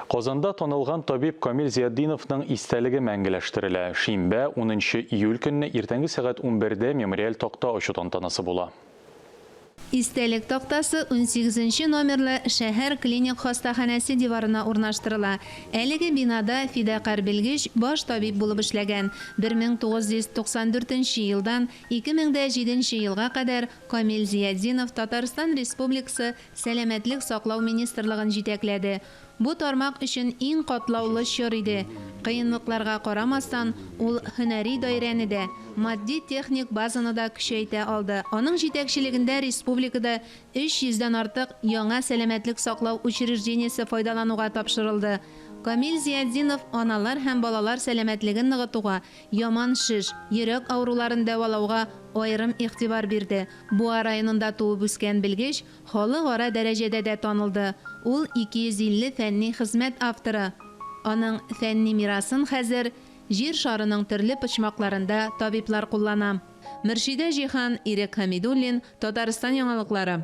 Казанда танылган табиб Камил Зиятдиновның истәлеге мәңгеләштерелә. Шимбә, унынчы июль көнне иртәнге сәгать унбердә мемориаль такта ачу тантанасы була. Истәлек тактасы унсигезенче номерлы шәһәр клиник хастаханәсе диварына урнаштырыла. Әлеге бинада фидакарь белгеч баш табиб булып эшләгән. 1994 нче елдан 2007 нче елга кадәр Камил Зиятдинов Татарстан Республикасы Сәламәтлек саклау министрлыгын җитәкләде. Бу тармак өчен иң катлаулы чор иде. Кыенлыкларга карамастан, ул һөнәри даирәне дә, матди-техник базаны да көчәйтә алды. Аның җитәкчелегендә республикада 300 дән артык яңа сәламәтлек саклау учреждениесе файдалануга тапшырылды. Камил Зиятдинов аналар һәм балалар сәламәтлеген ныгытуга, яман шеш, йөрәк авыруларын дәвалауга аерым игътибар бирде. Буа районында туып үскән белгеч халыкара дәрәҗәдә дә танылды, ул 250 фәнни хезмәт авторы. Аның фәнни мирасын хәзер Җир шарының төрле почмакларында табиблар куллана. Мөршидә Җиһан, Ирек Хәмидуллин, Татарстан яңалыклары.